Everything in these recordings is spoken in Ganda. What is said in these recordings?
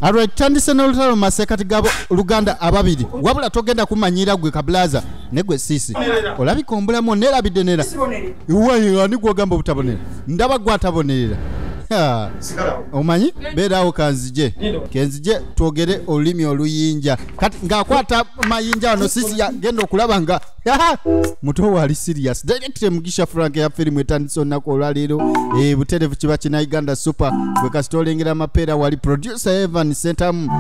Alright, tandise n'olutalo mu masekkati ga Luganda ababiri. Wabula togenda kumanyira gwe kabulaza ne gwe siisi. Olabika ombulamu oneerabidde nera. Iwe ani gw'ogamba obutabonera? Ndaba gwe atabonerera. Ha. Omanyi beerawo kanzije kenzije twogere olulimi oluyinja. Kati ng'akwata mayinja wano sisi yagenda okulaba nga muto we ali serious. Direct Mugisha Frank ya firimu etandise olunaku olwaleero. Buterevu kiba kina Uganda Super gwe kasita olengera amapeera wali producer Evan Sentamu.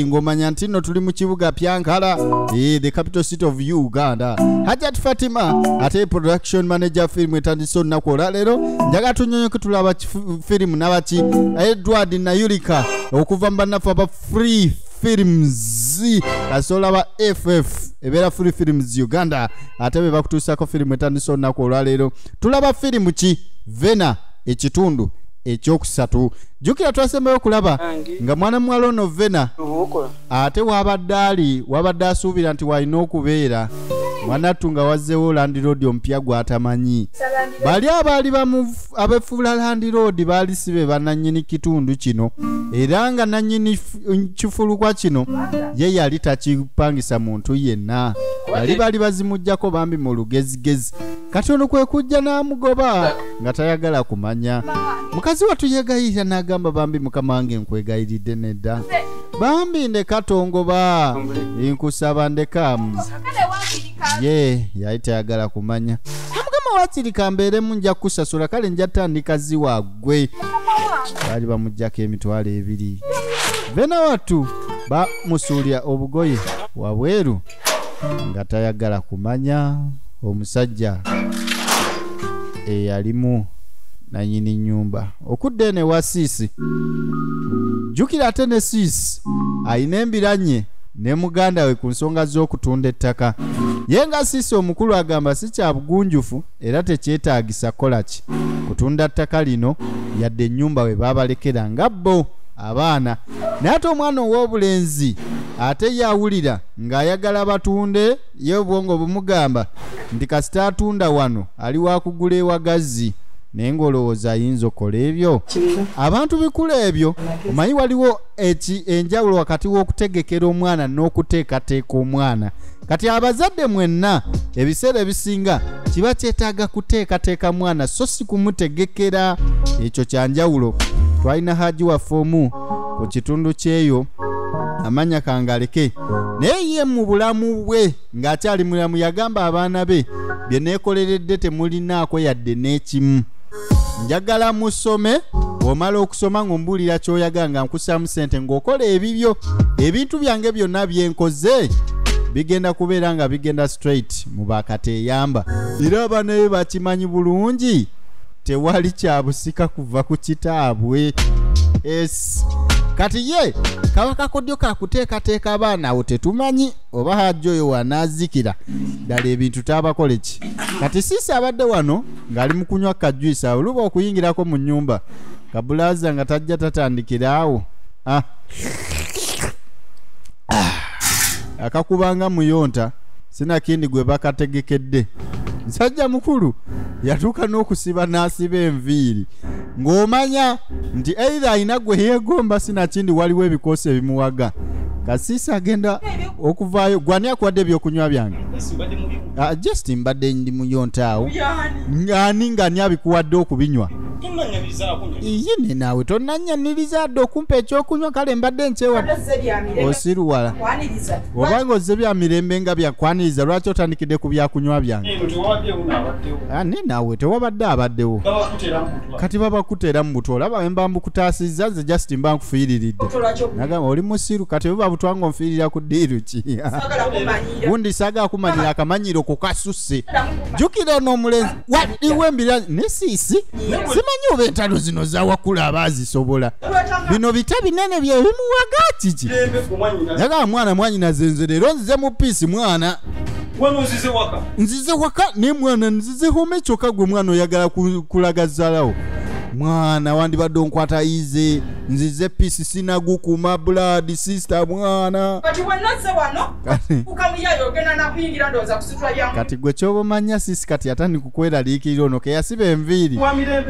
Ng'omanya nti nno tuli mu kibuga Pyankala, the capital city of Uganda. Hajat Fatima ate production manager firimu etandise olunaku olwaleero. Njagala tunyonyoke tulaba firimu nabaki Edward Nayulika okuva mu bannaffe aba Free Films. Kasola FF ebeera Free Films Uganda ate be bakutuusako firimu etandise olunaku olwaleero. Tulaba firimu ki? Vena ekitundu ekyokusatu. Jjukira twasembayo okulaba nga mwana muwala ono Vena ate wabadde ali wabadde asuubira nti walina okubeera mwanattu nga wazzeewo landiroodi omupya gw'atamanyi. Bali abaali abefuula landiroodi baali si be bannannyini kitundu kino, era nga nannyini kifulukwa kino ye yali takipangisa muntu yenna. Bali bali bazimuggyako bambi mu lugezigezi. Kati ono kwe kujja n'amugoba nga tayagala kumanya. Mukazi wattu yeegayirira n'agamba bambi mukama wange nkwegayiridde nedda. Bambi ndeka tongoba, nkusaba ndeka. Ye yali tayagala kumanya. Namugamba wakiri mbeeremu nja kukusasula kale nja tandika ziwa ggwe. Baali bamuggyako 200,000. Vena wattu bamusuulya obugoye wabweru nga tayagala kumanya. Omusajja eyalimu nannyini nnyumba okudda eno ewa Siisi. Jjukira ate ne Siisi alina embiranye ne muganda we ku nsonga z'okutunda ettaka. Ye nga Siisi omukulu agamba si kya bugunjufu era tekyetaagisa kukola ki kutunda ttaka lino yadde ennyumba we baabalekera nga bo abaana. Naye ate omwana ow'obulenzi ate ye awulira ng'ayagala batunde, ye obwongo bumugamba nti kasita atunda wano ali wakugula ewagazzi. Naye ng'olowooza ayinza okukola ebyo. Abantu bikula ebyo. Omanyi waliwo enjawulo wakati w'okutegekera omwana n'okuteekateeka omwana. Kati abazadde mwenna ebiseera ebisinga kiba kyetaaga kuteekateeka mwana so si kumutegekera. Ekyo kya njawulo. Twalina Haji waffe omu ku kitundu kyeyo amanya kangaleke, naye ye mu bulamu bwe ng'akyali mulamu yagamba abaana be bye neekoleredde temulinaako yadde n'ekimu. Njagala musome, bw'omala okusoma ng'ombuulira ky'oyagala nga nkusaamu ssente ng'okola ebibyo. Ebintu byange byonna bye nkoze bigenda kubeera nga bigenda straight mu bakateeyamba. Era abaana be bakimanyi bulungi tewali kya busika kuva ku kitaabwe. Es kati ye kaba kakodyo kakuteekateeka abaana awo tetumanyi oba Hajji oyo wanaazikira ddala ebintu taabakole ki. Kati Siisi abadde wano ng'ali mu kunywa kajuisi awo oluba okuyingirako mu nnyumba kabulaaza nga tajja tatandikira awo. Akakubanga muyonta sinakindi gwe bakategekedde. Musajja mukulu yatuuka n'okusiba n'asiba enviiri ng'omanya nti either alina gwe yeegomba sinakindi waliwo ebikoosi ebimuwaga. Kasiisi agenda okuvaayo. Gwani akuwadde ebyokunywa byange? Just mbadde ndi muyonta awo. Ani ng'ani abikuwadde okubinywa? Yine naawe tonnannyaniriza dde okumpa ekyokunywa kale mbadde nkyewadde. Osiruwala. Obanga ozze bya mirembe nga byakwaniriza lwaki otandikidde ku byakunywa byange? Ani naawe tewabadde abaddewo. Kati babakuteera mu butwa olaba bwe mba mbukutaasizza nze just mba nkufiiriridde. Nagamba oli musiru kati bwe babutwa ng'onfiirira ku ddiiru ki? Gundi saagala kumanyira akamanyiro ku kasusse. Jjukira ono omulenzi waliwo embira ne Siisi simanyi oba entalo zino zawakula abaazisobola. Bino bita binene bye bimuwaga kiki? Yagamba mwana mwannyinaze nze leero nzize mu piisi mwana. Wano nzize waka. Nzize waka ne mwana nzize home kyokka gwe mwana oyagala kulaga zzalawo. Mwana wandibadde onkwata ize nzize pisi sinagukuma blood sister mwana. Kati wanazze wano ukamuyayo ogenda nakuyingira ndowooza kusitula byangu. Kati gwe kyoba omanya sisi kati atandika kukweraliikirira ono ke yasiba enviiri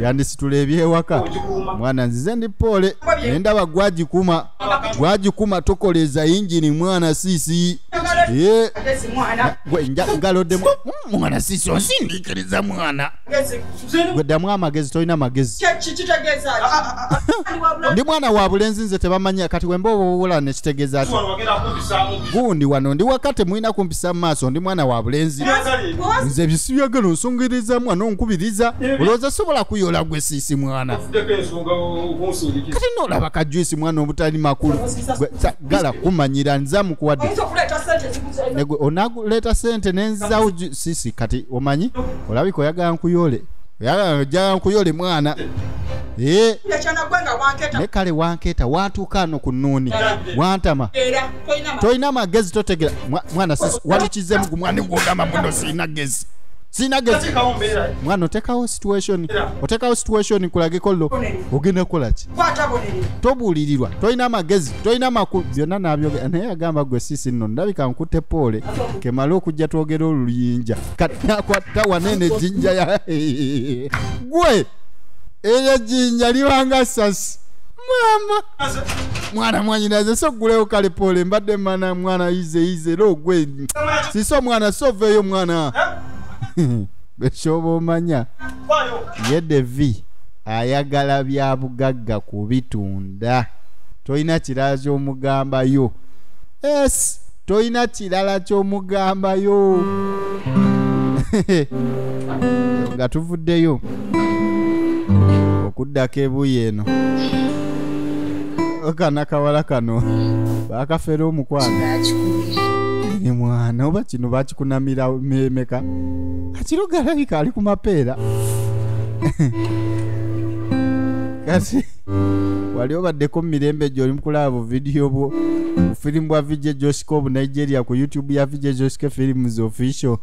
yandisitula ebyewaka. Mwana nzize ndi pole nendaba gwagikuma gwagikuma tokoleza yingini mwana sisi. Gwe ngaloddemu mwana sisi onsindiikiriza mwana. Gwe ddamu amagezi tolina magezi. Ndi mwana wa bulenzi nze tebamanya kati wemba obuwula nekitegeeza ati gundi wano ndi wakati mulina kumpisa mu maaso ndi mwana wa bulenzi. Nze bisibyagala onsongereza mwana onkubiriza olowooza sobola kuyola gwe sisi mwana. Kati n'olaba kajuisi mwana obutali makulu. Gala kumanyira nza mukuwadde. Onakuleeta ssente nenzizaawo sisi kati omanyi olabika oyagala nkuyole. Oyagala nkuyole mwana. Ne kale wankeeta wantuuka ano ku nnuuni wantama tolina magezi totegera mwana sisi walukizeemu gu mwana gw'ogamba muno sirina gezi sirina gezi mwana otekawo situation otekawo situation nkulageko lo ogenda kukola ki tobuulirirwa tolina magezi tolina makulu byonna n'abyogera naye agamba gwe sisi nno ndabika nkutte poole kemale okujja twogera oluyinja kati nakwata wanene ejjinja ya gwe eryo jjinja libanga sasi mama mwana mwanyinaze so gulewo kale pole mbadde mana mwana ize ize era ogwe siso mwana soveeyo mwana bekyoba omanya ye Devi ayagala bya bugagga kubitunda tolina kirala ky'omugambayo es tolina kirala ky'omugambayo nga tuvuddeyo okuddako ebuyi eno okana kawala kano bakafera omukwano ni mwana oba kino bakikunamira memeka akiro galabika ali ku mapeera kati wali obaddeko mu mirembe gy'oli mukulaba bu vidiyo bwo firimu bwa VJ Joshiko obu Nigeria ku YouTube ya VJ Joshiko Films Official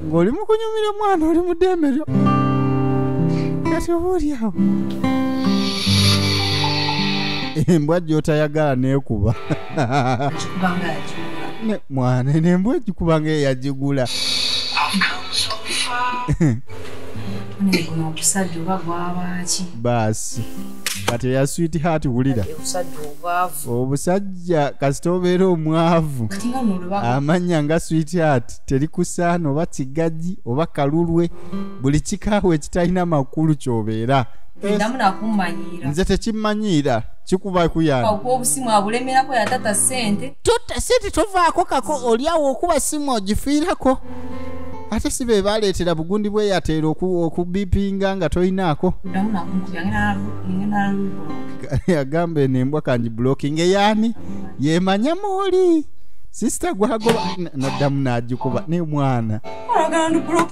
ng'oli mukunyumira mwana oli mu ddembe lyo kati oba oli awo embwa gy'otayagala neekuba mwana eno embwa egikuba nga eyagigula baasi kati eya sweet heart wulira obusajja kasita obeera omwavu amannya nga sweet heart terikusaana oba kigajji oba kalulwe buli kikaawe ekitalina makulu ky'obeera nze tekimmanyiira kikuba kuyana obusimu abulemerako yatata ssente tota ssente tovaako kako oliawo okuba simu ogifiirako ate si be baleetera bugundi bwe yateera okubipinga nga tolinaako yagamba eno embwa kangi blocking eyaani yemanya mwoli sisita gwagoba naddamu n'agikuba ne mwana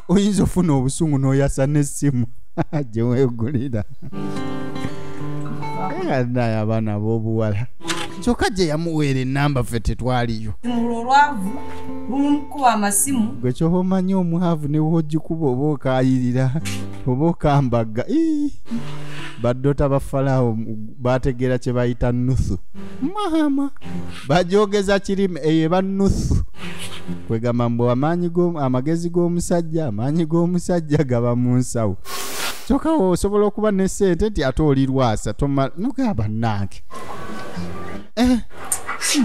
oyinza ofuna obusungu n'oyasa n'essimu gye weegulira naye abaana ab'obuwala kyokka gye yamuweera ennamba ffe tetwaliyo olwavu lumukuba amasimu gwe kyoba omanyi omwavu ne w'ogikuba oba okaayirira oba okambagga baddota ba Falaawo bategeera kye bayita nuthu maama bagyogeza kirime eyo eba nuthu kwegamba mbu amagezi g'omusajja amaanyi g'omusajja gaba mu nsawo kyokka osobola okuba ne ssente nti ate oli lwasa nogamba nnange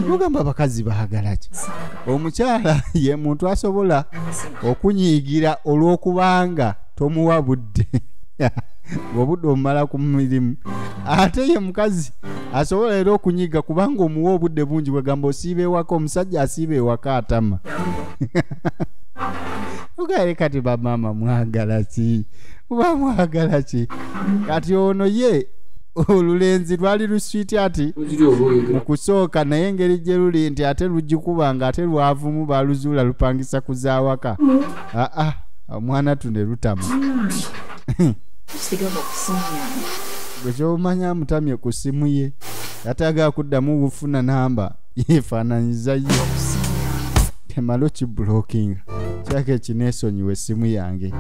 nogamba abakazi baagala ki omukyala ye muntu asobola okunyiigira olw'okubanga tomuwa budde ng'obudde omumala ku mirimu ate ye mukazi asobola era okunyiga kubanga omuwa obudde bungi bwegamba osiiba ewaka omusajja asiiba ewaka atama Ugaire kati bamaama mwagala ki oba mwagala ki kati ono ye olulenzi lwali luswiti ati mu kusooka naye engeri gye luli nti ate lugikubanga ate lwavumu baluzuula lupangisa kuzaawaka aa omwana tune lutama gwe ky'omanya amutamye ku ssimu ye atagala kuddamu bufuna namba yeefaananyiza ye temalo kibulokinga kyake kineesonyiwa essimu yange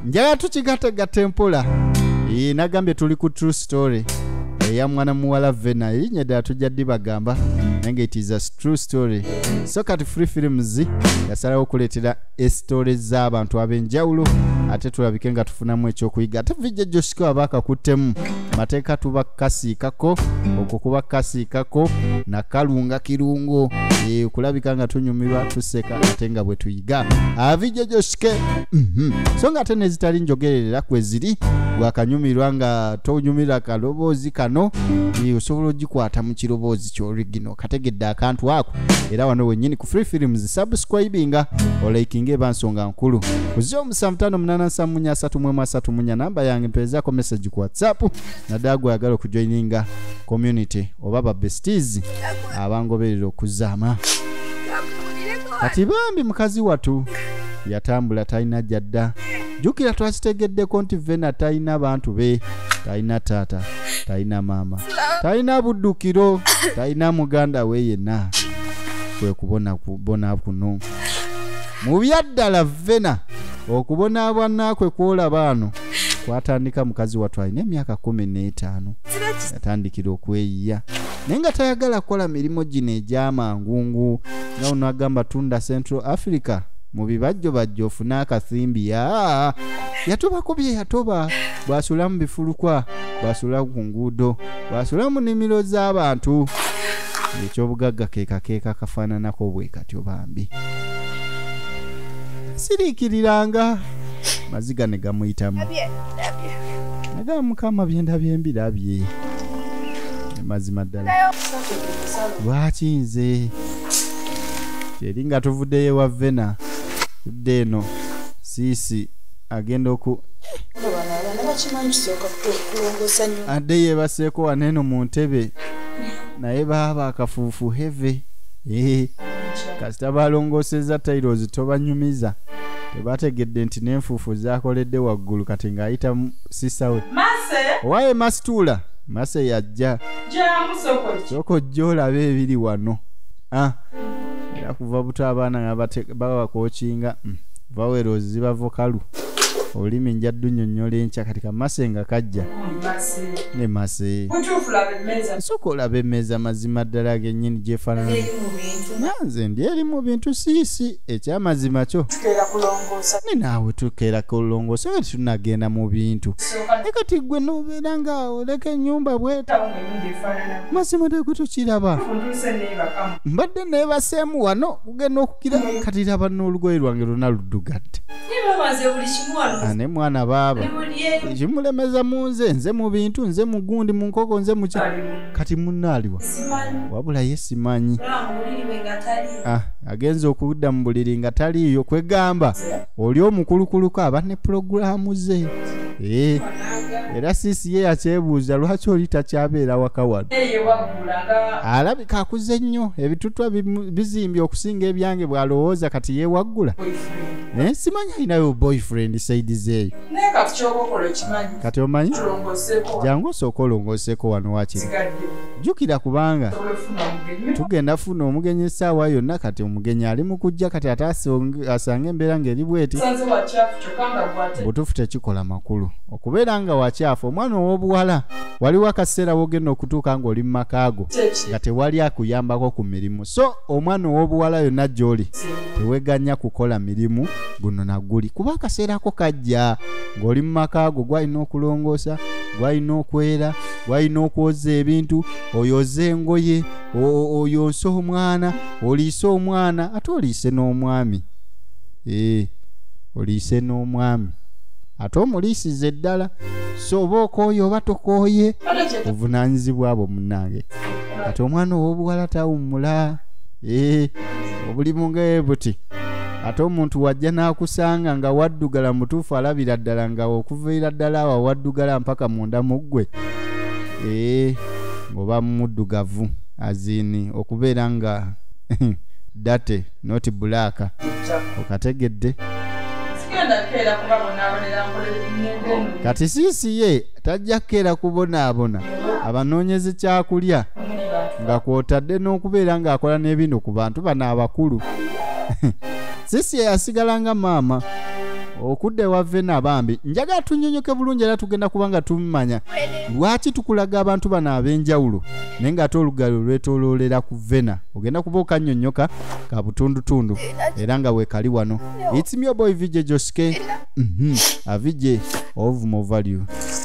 njagala tukigategatta empola. Nagambye tuli ku true story eya mwana muwala Vena, erinnya ddala tujja ddibagamba, nange it is a true story. So kati Free Films yasalawo okuleetera esitole z'abantu ab'enjawulo, ate tulabike nga tufunamu ekyokuyiga. Ate VJ Joshiko aba akakuttemu mateeka, tuba kasiikako okwo kuba kasiikako nakalunga kirungo, okulabika nga tunyumirwa, tuseka ate nga bwe tuyiga. VJ Joshike so nga ate nezitali njogererera kweziri, gwakanyumirwa nga tonyumira kaloboozi kano, osobola ogikwata mu kiroboozi ky'origino kategedde akantu ako. Era wano wennyini ku Free Films, subscribinga, olikinga, eba nsonga nkulu. Ku 0758743134 namba yange, mpeezaako message ku WhatsApp, naddala gweyagala okujoininga community oba ba besties abangoberera okuzaama. Kati bambi mukazi watu yatambula, talina jadda. Jjukira twakitegeddeko nti Vena talina bantu be, talina taata, talina maama, talina buddukiro, talina muganda we yenna. Kwe kubona kubona kuno mu byaddala. Vena okubonaabona kwe kwolaba ano kwatandika mukazi wattu alina emyaka 15. Yatandikira okweyiya, naye nga tayagala kukola mirimu gino egy'amangungu, nga ono agamba tunda Central Africa mu bibajjo bajjo ofune akasimbi. Aa yatobako bye yatoba, bw'asula mu bifulukwa, bw'asula ku nguudo, bw'asula mu nnimiro z'abantu. Ekyobugagga keekakeeka kafaananako bwe katyo. Bambi siriikiriranga, maziga ne gamuyitamu, nagamba, Mukama, byendabye mbirabye mazima ddala, lwaki nze? Kyeri nga tuvuddeyo ewa Vena, tudde eno, siisi agenda oku Bano abaana bakimanyi, kisooka kulongoosa nnyo. Adde yeebaseeko waneeno mu ntebe, naye baaba akafuufu heve. Kasita balongoosezza tiles, tobanyumiza, tebategedde nti n'enfuufu zakoledde waggulu. Kati ng'ayita sister we. Mase. Owaye masituula, Mase yajja. Jangu soko. Sooka ojja olabe ebiri wano. Ah, era kuva buto abaana nga babakokinga vowels ziba vocal, olulimi nja ddunyonnyola enkya. Kati kamase nga kajja. Mase. Ne Mase. Butuufu, laba emmeeza. Sooka olaba emmeeza, mazima ddala gennyini gyefaanana. Eri mu bintu. Nanze ndi eri mu bintu, siisi ekyamazima kyo. Tukeera kulongoosa. Ne naawe tukeera kulongoosa nga tetunagenda mu bintu. Sooka. Ne kati gwe nobeera nga oleka ennyumba bweta. Tawo ng'ennyumba efaanana. Mazima ddala gwe tukiraba. Ntuuse neebakamu. Mbadde neebaseemu wano kugenda okukira, kati raba n'olugoye lwange lwonna luddugadde. Nibabaze buli kimu wano. Ane mwana baaba Buli eri. kimulemeza mu nze, nze mu bintu, nze mu gundi, mu nkoko, nze mu ki. Kati munnaaliwa? Simanyi. Wabula ye simanyi. Olaba mu buliri bwe nga taliyo. Ah, agenza okudda mu buliri nga taliiyo. Kwegamba oli omukulukuluko aba ne pulogulaamu ze. Era siisi ye yakyebuuza lwaki oli takyabeera waka wano. Eye waggula nga Alabika akuze nnyo, ebitutwa bizimbye okusinga ebyange bw'alowooza. Kati yeewaggula. Boyfriend. Simanyi alinayo boyfriend side zeeyo. Naye kati kyoba okola okimanyi. Kati omanyi, Tulongooseeko. jangu osooka olongooseeko wano wakiri. Sigadde. Jjukira kubanga Sobola ofuna omugenyi. tugenda funa omugenyi essaawa yonna. Kati omugenyi ali mu kujja, kati ate asange embeera ng'eri bweti. Sanze wakyafu kyokka nga gwate. Butuufu tekikola makulu okubeera nga wakyafu. Omwana ow'obuwala, waliwo akaseera w'ogenda okutuuka ng'oli mu maka go Kyeki? nga tewali akuyambako ku mirimu. So omwana ow'obuwala yonna gy'oli, teweganya kukola mirimu guno naguli, kuba akaseerako kajja ng'oli mu maka go, gwalina okulongoosa, gwalina okwera, gwalina okwoza ebintu, oyoze engoye, oyonse omwana, oliise omwana, ate oliise n'omwami. Oliise n'omwami, ate omuliisize eddala. So oba okooye oba tokooye, Ate kye obuvunaanyizibwa bwo munnange. Kati omwana ow'obuwala tawummula. Obulimu nga buti, ate omuntu wajja n'akusanga nga waddugala, mutuufu alabira ddala nga okuviira ddala awo waddugala mpaka munda mu ggwe. Ng'oba muddugavu azini okubeera nga dirty not black, okategedde? Sigenda keera kubabonaabonera nkolere ŋŋende eno. Kati siisi ye tajja kukeera kubonaabona abanoonyeza kyakulya, Muli bantu. nga kwotadde n'okubeera ng'akola n'ebintu ku bantu bano abakulu. Sisi ye yasigala nga maama Okudda ewa Vena bambi njagala tunnyonnyoke bulungi era tugenda kubanga tumanya lwaki tukulaga abantu bano ab'enjawulo naye ng'ate olugalo lwetooloolera ku Vena. Ogenda kuba okannyonnyoka ka butundutundu era nga weekali wano. It's me your boy VJ Joske, a VJ of more value.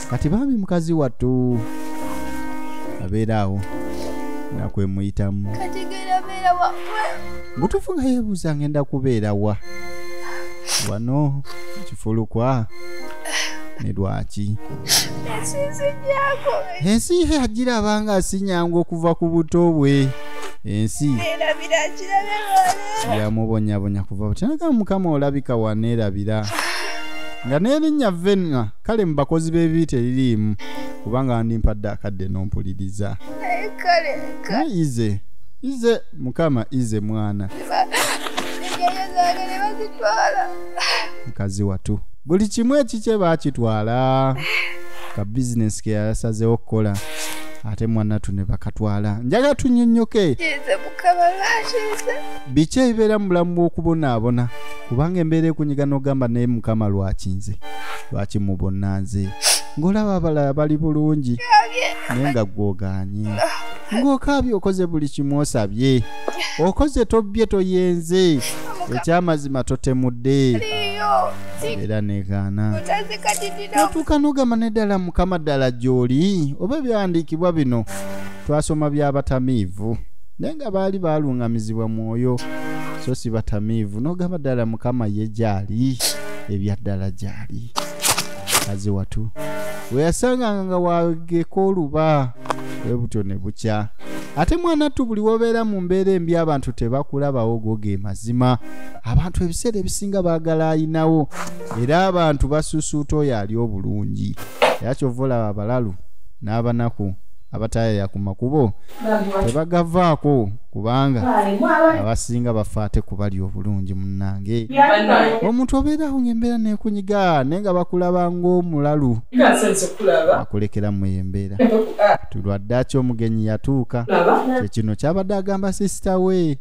Kati bambi mukazi wattu abeera awo nakwemuyitamu butuufu nga yeebuuza ngenda kubeera wa wano kifulukwa ne lwaki ensi ye agiraba nga si nyangu okuva ku buto bwe. Ensi yamubonyabonya kuva buto naga Mukama olabika waneerabira nga n'erinnya Vena kale mu bakozi b'ebibi teririimu kubanga ndimpadde akadde n'ompuliriza. Naye ize Mukama ize mwana mukazi watu buli kimu ekikye baakitwala ka bizinesi ke yasazeewo okukola ate mwanattu ne bakatwala. Njagala tunnyonnyoke biki ebibeera mu bulamu bw'okubonaabona kubanga embeera ekunyiga n'ogamba naye Mukama lwaki nze, lwaki mubonna nze, ng'olaba abalala bali bulungi naye nga ggw'ogaanye, ng'okaabye okoze buli kimu osabye, okoze tobbye toyenze, ekyamazima totemudde era negaana natuuka n'ogamba neddala Mukama ddala gy'oli. Oba ebyawandiikibwa bino twasoma by'abatamiivu naye nga baali baaluŋŋamizibwa mwoyo so si batamiivu, n'ogamba ddala Mukama ye gy'ali, ebyaddala gy'ali. Kazi watu we yasanganga nga wageko oluba bwe butyo ne bukya. Ate mwanattu buli w'obeera mu mbeera embi abantu tebakulabawo, go ge mazima. Abantu ebiseera ebisinga baagala ayinawo era abantu basusuuta oyo ali obulungi. Era kyova olaba abalalu n'abanaku abatayaya ku makubo tebagavaako kubanga abasinga bafa ate kubali obulungi. Munnange omuntu obeerawo ng'embeera neekunyiga naye nga bakulaba ng'omulalu akulekera mu embeera. Tulwadde aki omugenyi yatuuka kyekino kyabadde agamba sisita we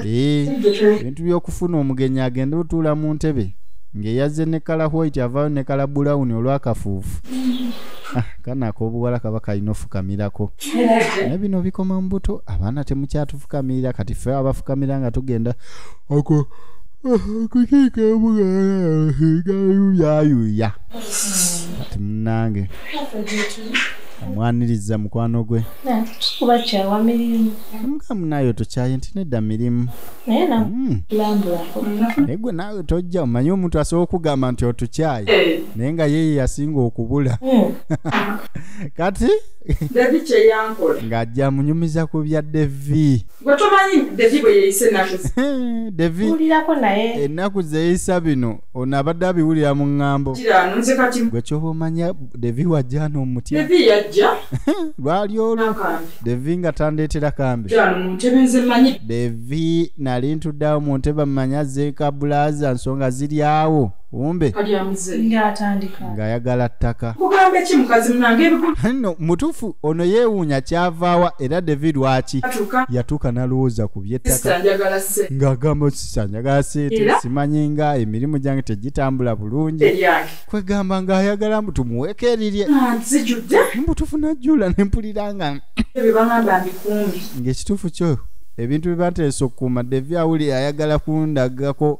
ebintu by'okufuna omugenyi agende otuula mu ntebe ng'eyazze ne kala white avaayo ne kala brown olw'akafuufu. Kana ak'obuwala kaba kalina ofukamirako naye bino bikoma mu buto, abaana temukyatufukamirira kati ffe abafukamira nga tugenda kukiika byayuya. Kati munnange amwaniriza mukwano gwe mugamu naayo tokyaye nti nedda mirimu naye gwe naawe tojja omanyi omuntu asobola okugamba nti otukyaye naye nga yeye yasinga okubula. Kati Devi kyeyankola ng'ajja amunyumiza ku bya Devi. Gwe tomanyi Devi bwe yeeyise ennaku Devi ennaku zeeyisa bino ono abadde abiwulira mu ŋŋambo. Nze kati gwe ky'oba omanya Devi wajja n'omutya. Devi yajja lwali olwo Devi nga tandeetera kambe. Mu ntebe nze mmanyi Devi nali ntuddeawo mu ntebe mmanya azzeeka bulaaza nsonga ziri awo umbe ng'ayagala ttaka. Kugambe ki mukazi munange ebikulu nno mutuufu ono yeewuunya kyavaawa era Devi lwaki yatuuka n'alowooza ku by'ettaka ng'agamba sisa njagala ssente simanyi nga emirimu gyange tegitambula bulungi kwegamba ng'ayagala mbu tumuweeko erirye. Mutuufu najjula ne mpulira nga ng'ekituufu kyo ebintu bye banteesa okukuuma Devi awulira ayagala kundagako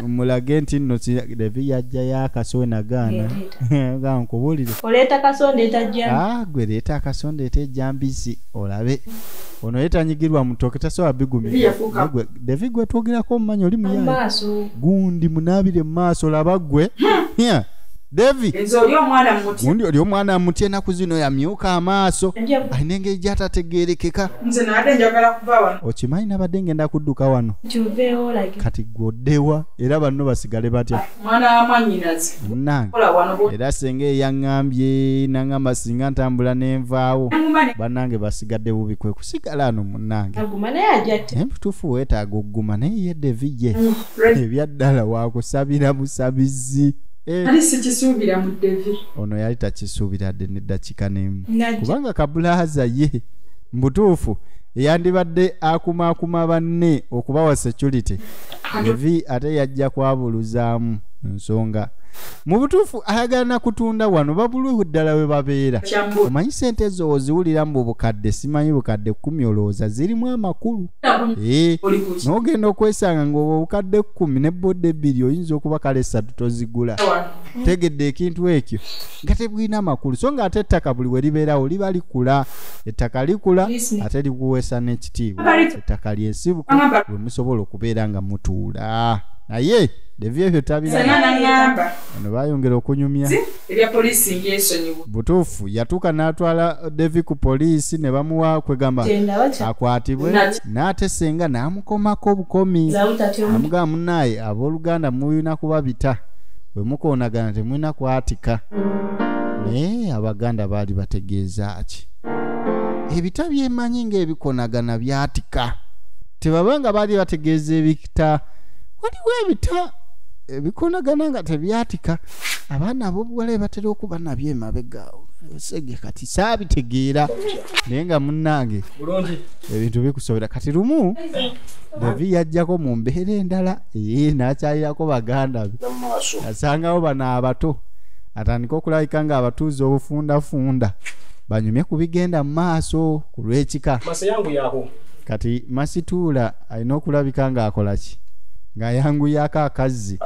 mulage nti nno Devi yajjayo akaso nagaana nga nkubuulire oleeta kaso ndeeta jjambi. Gwe leeta akaso ndeeta ejjambisi olabe ono ye tanyigirwa mu ttooke tasobola bigumira. Devi gwe twogerako omumanyi oli muyaye gundi munaabire mu maaso laba ggwe Devi gundi oli omwana mutya ennaku zino yamyuka amaaso alina engeri gy'atategeerekeka. Okimanyi nabadde ngenda kudduka wano kati gwe oddewa era banno basigale batya munnange. Era senga eyaŋŋambye naŋŋamba singa ntambula n'envaawo bannange basigadde bubi kwe kusigala ano munnange. Mutuufu weetaaga okuguma naye ye Devi ye ebyaddala wakusabira busabizi. Nali sikisuubira mu Devi. Ono yali takisuubira dde n'eddakiika n'emu kubanga kabulaaza ye mbutuufu eyandibadde akumaakuma banne okubawa security. Devi ate yajja kwabuluzaamu. Nsonga mu butuufu ayagala kutunda wano babulu ddala we babeera. Omanyi sente ezo oziwulira mu bukadde, simanyi bukadde 10 olowooza zirimu amakulu. N'ogenda okwesanga ng'obukadde 10 ne bodde 2 oyinza okuba kale 3 tozigula. Tegedde ekintu ekyo nga tebulina amakulu. So nga ate ettaka buli we libeerawo liba likula, ettaka likula ate likuweesa n'ekitiibwa. Ettaka ly'ensibuko we musobola okubeera nga mutuula. Naye Devi ebyo tabiraba. Bano bayongera okunyumya. Ebya poliisi ngyesonyiwa. Butuufu yatuuka n'atwala Devi ku poliisi ne bamuwa kwegamba akwatibwe, n'ate senga n'amukomako obukomi. Amugamba munnaye abooluganda mulina kubabita, bwe mukoonagana temulina kwatika. Naye Abaganda baali bategeeza ki? Ebita byemanyi ng'ebikonagana byatika. Tebabanga baali bategeeza ebita. Waliwo ebita ebikonagana nga tebyatika. Abaana ab'obuwala batera okuba nabyo emabega. Sege kati saabitegeera. Naye nga munnange ebintu bikusobera. Kati lumu Devi yajjako mu mbeera endala, n'akyalirako baganda be. Asangawo bano abato, atandika okulabika ng'abatuuze obufundafunda banyumye ku bigenda mu maaso ku lw'ekika. Kati Masituula alina okulabika ng'akola ki? Ng'ayanguyako akazzi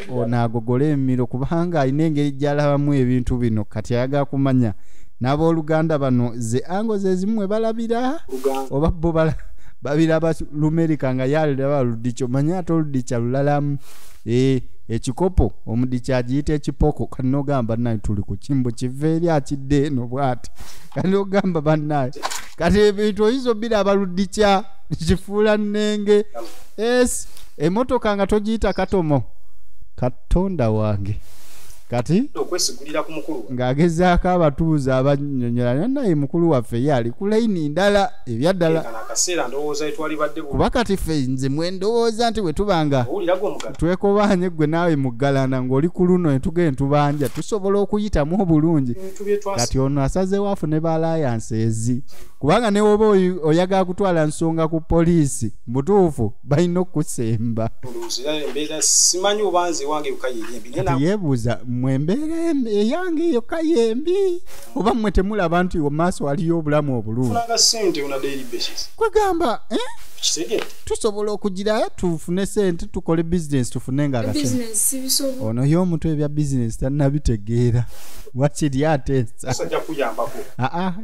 ono agogole emimiro, kubanga alina engeri gy'alabamu ebintu bino. Kati ayagala kumanya n'abooluganda bano ze ango ze zimu we balabira oba bo babiraba Lumerika nga yaliraba Ludica. Omanye ate Oludica lulalamu. Ekikopo omudica agiyita ekipoko. Kati n'ogamba bannaye tuli ku kimbo kiva eri akidde eno bw'ati. Kati n'ogamba bannaye kati ebintu oyinza obiraba Ludica kifuula nnenge. Emmotoka nga togiyita katomo. Katonda wange. Kati ng'agezaako abatuuze abannyonnyola naye mukulu waffe ye ali ku layini ndala ebyaddala. Kuba kati ffe nze mwe ndowooza nti bwe tubanga twekobaanye ggwe naawe muggalana ng'oli ku luno ne tugenda tubanja tusobola okuyitamu obulungi. Kati ono asazeewo afune ba alliance ezi, kubanga ne woba oyagala kutwala nsonga ku poliisi mutuufu balina okukusemba. Kati yeebuuza mmwe embeera eyange yokka yembi oba mmwe temulaba nti mu maaso waliyo obulamu obulungi? Kwegamba tusobola okugira tufune sente tukole bizinesi tufune nga akasente. Ono ye omuntu ebya bizinesi tannabitegeera, wakiri ateesa.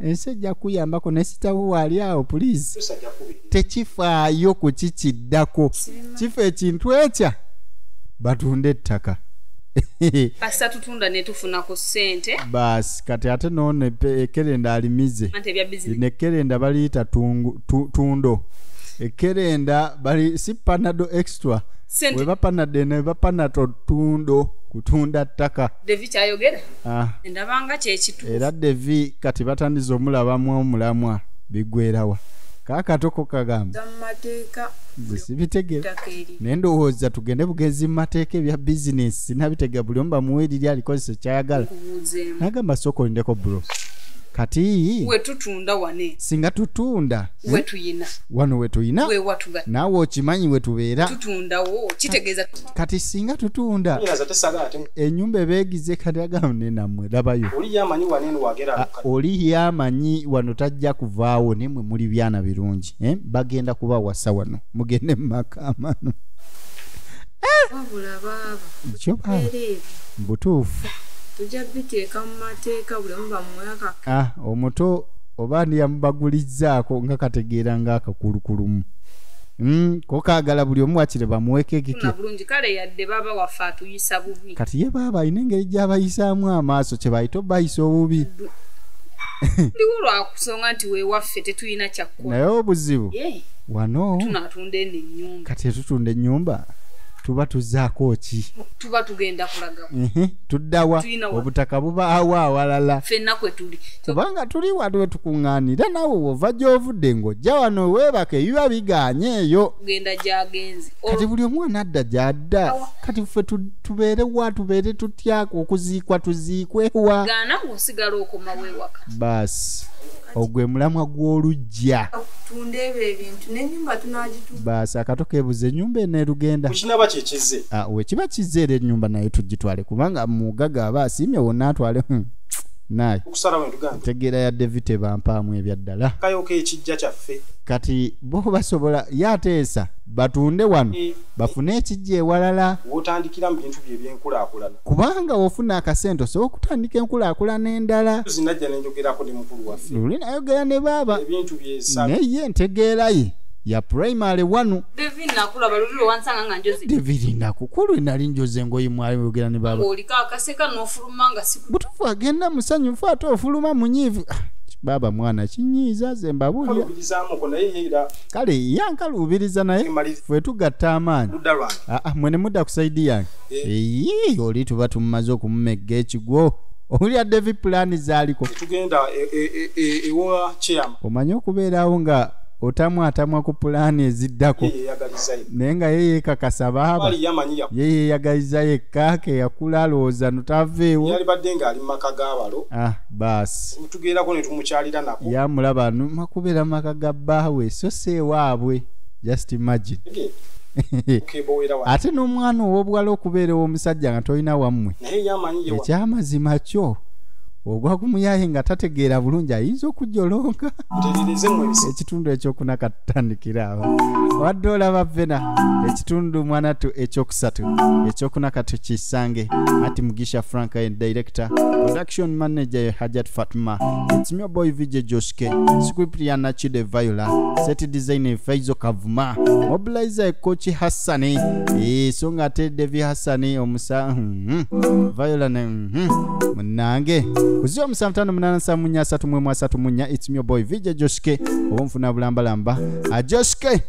Ensi ejja kuyambako ne sitawo waali awo puliisi. Tekifaayo ku kikiddako, kifa ekintu ekya batunde ettaka. Kasita tutunda ne tufunako ssente. Baasi kati ate noono ekkerenda alimize. Nekkerenda baliyita tundo. Ekkerenda bali si Panado extra. Weba Panado ne ba Panado tundo kutunda ttaka. Devi kyayogera? Ndabanga kyekituufu. Era Devi kati batandize omulabamu omulamwa bigwerawa. Kaakatoko kagamba nze sibitegeera, naye ndowooza tugende bugenzi mu mateeka ebya bizinesi sinabitegeera, buli omu bamuwe eriri alikozesa kyayagala. Nagamba sooka olindeko bro. Kati we tutunda wane, singa tutunda we tuyina wano we tuyina naawe okimanyi we tubeera tutundawo kitegeeza. Kati singa tutunda ennyumba ebeegize kati agamba ne nammwe labayo oli yamanyi wano tajja kuvaawo, nemwe muli byana birungi bagenda kubawasa wano mugende mu maka amano. Kyo baaba mbutuufu tujja biteeka mu mateeka buli omu bamuwe. Omuto oba ndi yamubagulizzaako nga kategeera ng'akakulukulumu. Ko kaagala buli omu wakire bamuweko ekike. Bulungi kale yadde baaba waffe atuyisa bubi. Kati ye baaba alina engeri gy'abayisaamu amaaso kye bayita obayisa obubi. Ndiwo lwakusonga nti weewaffe tetulina kyakkola. Naye obuzibu wano tunaatunda eno ennyumba. Kati tetutunda ennyumba tuba tuzaako ki? Tuba tugenda kulaga. Tuddawa obutaka buba awo awalala. Ffenna kwe tuli. Kubanga tuli wano we tukuŋŋaanira naawe wova gy'ovudde ng'ojja wano weebaka ebiba bigaanye eyo. Tugenda gy'agenze. Kati buli omu anadda gy'adda. Kati ffe tubeere wa tubeere tutya okuziikwa tuziikwe wa. Gaana ng'osigala okoma weewaka. Baasi. Ogwe mulamwa gw'olujja. Tundebe ebintu n'ennyumba tunagitunda. Baasi akato keebuza ennyumba eneerugenda. Kinaba kyekize. We kiba kizze era ennyumba naye tugitwale kubanga mugaga aba asiimye wonna atwale. Naye okusalawo entugamba ntegeera ya David tebampaamu ebyaddala. Kayoko ekijja kyaffe. Kati bo basobola yateesa batunde wano bafune ekijja ewalala. Wotandikira mu bintu bye ebyenkulaakulana. Kubanga wofuna akasente osobola okutandika enkulaakulana endala. Zinajja ne njogerako ne mukulu waffe. Luli nayogera ne baaba. Ebintu byesa. Naye ye ntegeera ye ya primary 1. David nakulaba luli lwansanga nga njoze. David nakukulu nali njoze ngoyi mwali yogera ne baaba. Olika akaseka n'ofuluma nga siku. Butufu agenda musanyufu ate ofuluma munyiivu. Baba mwana kinyiiza ze mbabuulira. Kale yankaluubiriza naye ffe tugatta amaanyi. Mwe ne mudda ku saidi yange. Eyi oli tuba tumumaze okumumegga ekigwo. Owulira David pulaani zaaliko. Tugenda ewa chairman. Omanyi okubeerawo nga otamwatamwa ku pulaani eziddako. Naye nga ye yeekakasa baaba. Ye yeeyagaliza yekka ke yakula alowooza notaveewo. Yalibadde ng'ali mu maka g'abalo. Baasi. Tugerako ne tumukyalira nako. Yamulaba numa kubeera mu maka ga bbaawe so si ewaabwe. Just imagine. Ate n'omwana ow'obuwala okubeera ow'omusajja nga tolina wammwe. Ekyamazima kyo ogwa kumuyaye nga tategeera bulungi ayinza okujolonga. Ekitundu ekyokuna katutandikira awo. Wadde olaba Vena ekitundu mwanatu ekyokusatu ekyokuna katukisange. Ati Mugisha Frank and director, production manager Hajat Fatma. It's your boy VJ Joshke, script ya Nachide Viola, set designer Faizo Kavuma, mobilizer Kochi Hassani, songa ate Devi Hassani omusa Viola ne munange. Kuziwa 75 8 7 3 3 3. It's your boy VJ Joshke. Obonfuna bulambalamba. Joshke.